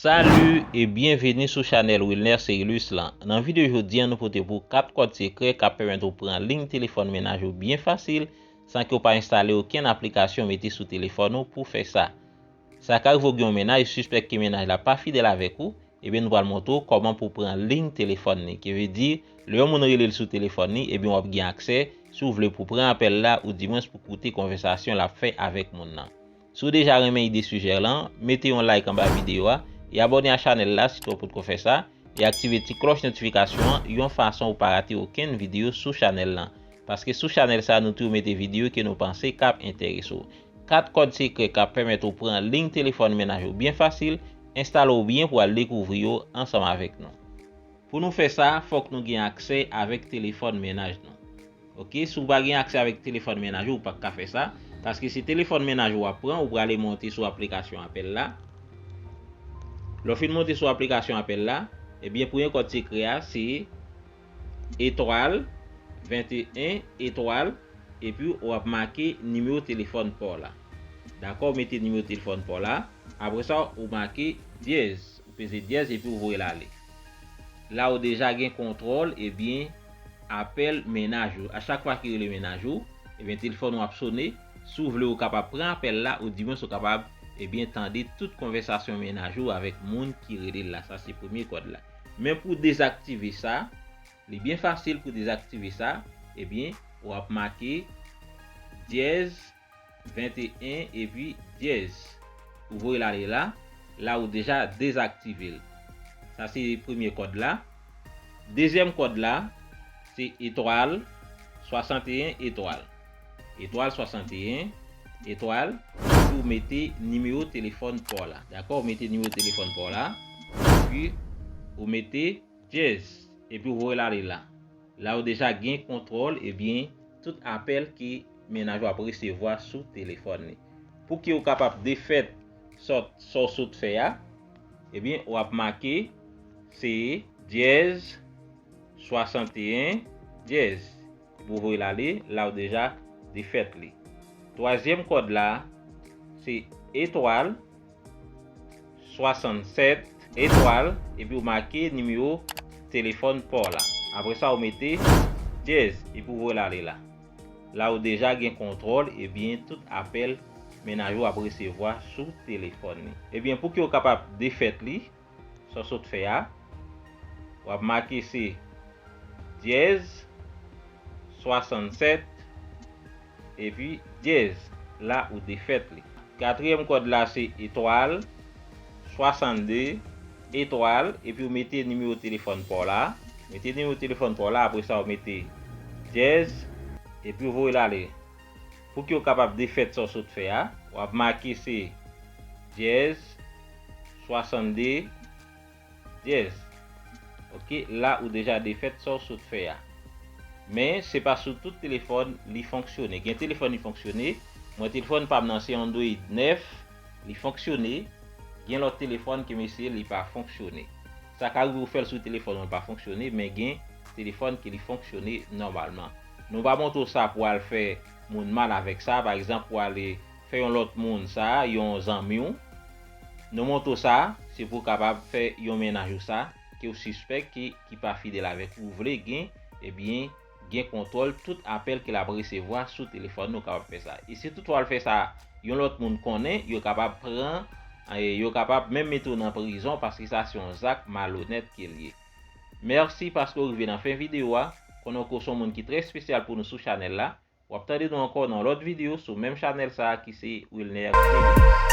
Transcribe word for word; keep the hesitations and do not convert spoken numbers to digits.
Salut e byenveni sou chanèl Wilner Cerilus lan. Nan videyo jodi a, nou pote pou kat kòd sekrè k ap pèmèt ou pran liy telefòn mennaj ou byen fasil, san ke w pa enstale okenn aplikasyon mete sou telefòn ou pou fè sa. Sa ka rive w gen yon mennaj, sispèk ke mennaj la pa fidèl avèk ou, ebyen nou pral montre w kòman pou pran liy telefòn li. Ki vle di, lè yon moun rele l sou telefòn li, ebyen w ap gen aksè, si w vle, pou pran apèl la, oudimwens pou koute konvèsasyon l ap fè avèk moun nan. Si w deja renmen ide sijè lan, mete yon like anba videyo a e abòne a chanèl la si w potko fè sa, e aktive ti klòch notifikasyon an yon fason ou pa rate okenn videyo sou chanèl lan. Paske sou chanèl sa, nou toujou mete videyo ke nou panse k ap enterese w. Kat kòd sekrè k ap pèmèt ou pran liy telefòn mennaj ou byen fasil, enstale w byen pou al dekouvri yo ansanm avèk nou. Pou nou fè sa, fòk nou gen aksè avèk telefòn mennaj nou. Oke, si w pa gen aksè avèk telefòn mennaj ou, ou p ap ka fè sa. Paske se telefòn mennaj ou w ap pran, ou prale monte sou aplikasyon apèl la. Lè w fin monte sou aplikasyon apèl la, ebyen, premye kòd sekrè a, se etwal, venteyen, etwal, epi w ap make nimewo telefòn pa w la. Dakò, w mete nimewo telefòn pa w la. Apre sa, ou make dyèz. Ou peze dyèz epi w voye l ale. La ou deja gen kontwòl, ebyen, apèl mennaj ou. A chak fwa ki rele mennaj ou, ebyen, telefòn ou ap sone. Si w vle, ou kapab pran apèl la, oudimwens ou kapab, ebyen, tande tout konvèsasyon mennaj ou avèk moun ki rele l la. Sa se premye kòd la. Men pou dezaktive sa, li byen fasil pou dezaktive sa, ebyen, w ap make dyèz venteyen epi dyèz. Ou voye l ale la, la ou deja dezaktive l. Sa se premye kòd la. Dezyèm kòd la, se etwal, swasanteyen, etwal. Etwal, swasanteyen, etwal, epi ou mete nimewo telefòn pa w la. Dakò? Ou mete nimewo telefòn pa w la, epi ou mete dyèz, epi ou voye l ale la. La ou deja gen kontwòl, ebyen, tout apèl ke mennaj ou ap resevwa sou telefòn li. Pou ke ou kapab defèt sa w sot fè a, ebyen, w ap make se dyèz, swasanteyen, dyèz. Pou voye l ale, la ou deja defèt li. Twazyèm kòd la, se etwal, swasannsèt, etwal, epi ou make nimewo telefòn pa w la. Apre sa, ou mete dyèz, epi ou voye l ale la. La ou deja gen kontwòl, ebyen, tout apèl mennaj ou ap resevwa sou telefòn li. Ebyen, pou ke ou kapab defèt li, sa w sot fè a, w ap make se dyèz, swasannsèt, epi dyèz, la ou defèt li. Katriyèm kòd la se etwal, swasannde, etwal, epi ou mete nimewo telefòn pa w la. Mete nimewo telefòn pa w la, apre sa ou mete dyèz, epi ou voye l ale. Pou ke ou kapab defèt sa w sot fè a, w ap make se dyèz, swasanndez, dyèz. Oke, la ou deja defèt sa w sot fè a. Men, se pa sou tout telefòn li fonksyone. Gen telefòn li fonksyone. Mwen, telefòn pa m nan se Android nèf, li fonksyone. Gen lòt telefòn ke m eseye, li pa fonksyone. Sa ka rive ou fè l sou telefòn ou, li pa fonksyone, men gen telefòn ke li fonksyone nòmalman. Nou pa montre w sa pou al fè moun mal avèk sa, pa egzanp, pou ale fè yon lòt moun sa, yon zanmi w. Nou montre w sa, se pou w kapab fè yon mennaj ou sa, ke w sispèk ki, ki pa fidèl avèk ou, ou vle gen, ebyen, gen kontwòl tout apèl ke l ap resevwa sou telefòn ou kapab fè sa. E si toutfwa l fè sa, yon lòt moun konnen, yo kapab pran, e yo kapab menm mete w nan prizon paske sa se yon zak malonèt ke l ye. Mèsi paske w rive nan fen videyo a. Konnen w ke w se yon moun ki trè espesyal pou nou sou chanèl la. W ap tande nou ankò nan lòt videyo sou menm chanèl sa a ki se Wilner Cerilus.